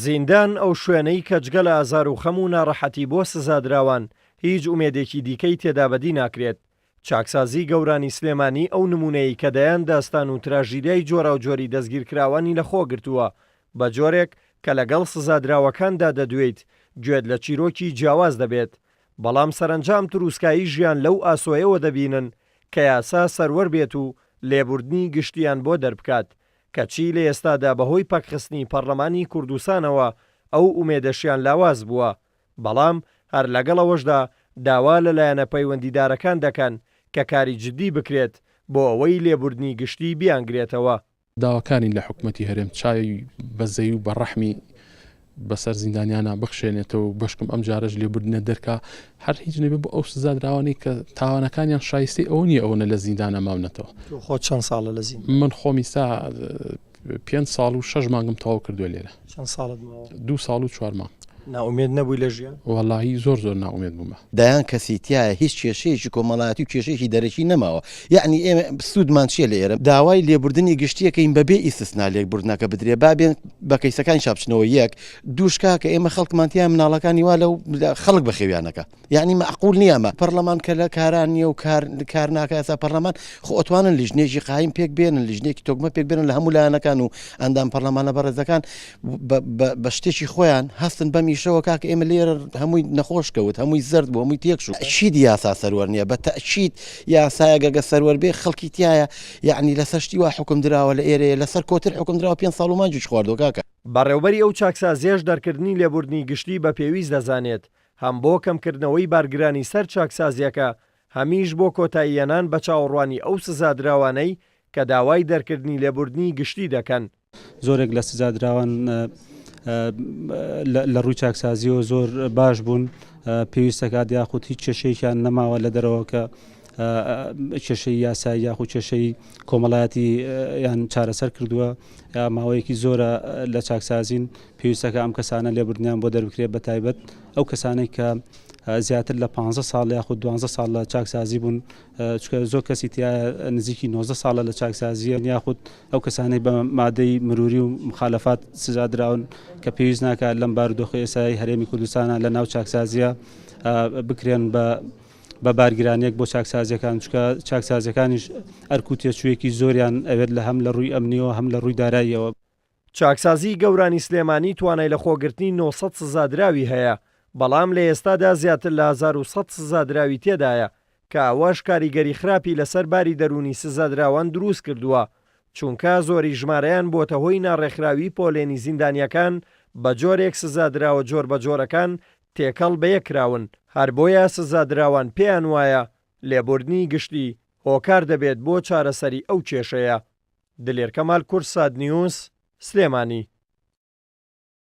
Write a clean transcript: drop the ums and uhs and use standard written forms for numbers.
زیندان ئەو شوێنەی کە جگە لە ئازار و خەم و ناڕەحەتی بۆ سزادراوان هیچ ئومێدێکی دیکەی تێدا بەدی ناکرێت. چاکسازی گەورانی سلێمانی ئەو نموونەیەی کە دەیان داستان و تراژیدیای جۆراوجۆری دەستگیرکراوانی لە خۆ گرتووە، بە جۆرێک کە لەگەڵ سزادراوەکاندا دەدوێیت گوێت لە چیرۆکی جیاواز دەبێت، بەڵام سەرەنجام تروسکایی ژیان لەو ئاسۆیەوە دەبینن کە یاسا سەروەر بێت و لێبوردنی گشتیان بۆ دەربکات، کەچی لە ئێستادا بەهۆی پەکخستنی پەڕلەمانی کوردستانەوە ئەو ئومێدەشیان لاواز بووە، بەڵام هەر لەگەڵ ئەوەشدا داوا لە لایەنە پەیوەندیدارەکان دەکەن کە کاری جدی بکرێت بۆ ئەوەی لێبوردنی گشتی بیانگرێتەوە. داواکارین لە حکومەتی هەرێم چاوی بەزەیی و بە ڕەحمی بەسەر زیندانیانا بخشێنێتەوە و بەشکم ئەم جارەش لێبوردنە دەرکا هەر هیچ نەبێ بۆ ئەو سزادراوانەی کە تاوانەکانیان شایستەی ئەوە نییە ئەوەنە لە زیندانا ماونەتەوە. تۆ خۆت چەند ساڵە لە زیندان؟ من خۆم ئیستا پێنج ساڵ و شەش مانگم تەواو کردووە لێرە. چەند ساڵت ماوە؟ دوو ساڵ و چوار مانگ. نائومێد نەبووی لە ژیان؟ وەڵاهی زۆر زۆر نائومێد بوومە. دەیان کەسی تیایە هیچ کێشەیەکی کۆمەڵایەتی و کێشەیەکی دەرەکی نەماوە یەعنی ئێمە سوودمان چیە لە ئێرە داوای لێبوردنی گشتیەکەین بەبێ ئیستسنا لێکبوردنەکە بدرێ با بێن بە کەیسەکانیشا بچنەوە یەک دووش کاکە ئێمە خەڵکمان تیایە مناڵەکانی وا لەو خەڵک بەخێویانەکە یەعنی مەعقول نییە ئەمە پەرلەمان کە لە کاران نییە و کار کار ناکە ئێستا پەرلەمان خۆ ئەتوانن لیژنەیەکی قایم پێک بێنن لیژنەیەکی تۆکمە پێک بێنن لە هەموو لایەنەکان و ئەندام پەرلەمانە بەڕێزەکان بە شتێکی خۆیان هەستن بەم ئیشەوە کاکە ئێمە لێرە هەمووی نەخۆش کەوت هەمووی زەرد بوو هەمووی تێک چوو چیدی یاسا سەروەر نییە بە تەئکید یاسایە گەگە سەروەر بێ خەڵکی تایە یعنی لەسەر شتی وا حکم دراوە لە ئێرەیە لەسەر کۆتر حکم دراوە پێ ساڵ و مانگیش خواردووە کاکە. بەڕێوبەری ئەو چاکسازیەش دەرکردنی لێبوردنی گشتی بە پێویست دەزانێت، هەم بۆ کەمکردنەوەی بارگرانی سەر چاکسازیەکە، هەمیش بۆ کۆتاییەنان بە چاوەڕوانی ئەو سزادراوانەی کە داوای دەرکردنی لێبوردنی گشتی دەکەن. زۆرێک لە سزادراوان لە ڕووی چاکسازیەوە زۆر باش بوون پێویستەکات یاخود هیچ کێشەیەکیان نەماوە لە دەرەوە کە کێشەی یاسایی یاخود کێشەی کۆمەڵایەتی یان چارەسەر کردووە یا ماوەیەکی زۆرە لە چاکسازین پێویستەکە ئەم کەسانە لێبوردنیان بۆ دەربکرێت بە تایبەت ئەو کەسانێک کە زیاتر لە 15 ساڵ یاخود 12 ساڵ لە چاکسازی بوون چونکە زۆر کەسی تیایە نزیکی 19 ساڵە لە چاکسازیە یاخود ئەو کەسانەی بە مادەی مروری و مخالفات سزا دراون کە پێویست ناکات لەم بارودۆخی ئێسای هەرێمی کوردستانە لە ناو چاکسازیە بکرێن بە بە بارگرانیەک بۆ چاکسازیەکان چکە چاکسازیەکانیش ئەرک و تێچوویەکی زۆریان ئەوێت لە هەم لە ڕووی ئەمنیەوە هەم لە ڕووی داراییەوە. چاکسازیی گەورانی سلێمانی توانای لەخۆگرتنی 900 سزادراوی هەیە، بەڵام لە ئێستادا زیاتر لە 1100 سزادراوی تێدایە، کە ئەوەش کاریگەری خراپی لەسەر باری دەروونی سزادراوان دروستکردووە، چونکە زۆری ژمارەیان بووەتە هۆی ناڕێکخراوی پۆلێنی زیندانییەکان بەجۆرێک سزادراوە جۆربەجۆرەکان تێکەڵ بەیەک کراون، هەر بۆیە سزادراوان پێیان وایە لێبوردنی گشتی هۆکار دەبێت بۆ چارەسەری ئەو کێشەیە. دلێر کەمال کوردسات نیوز، سلێمانی.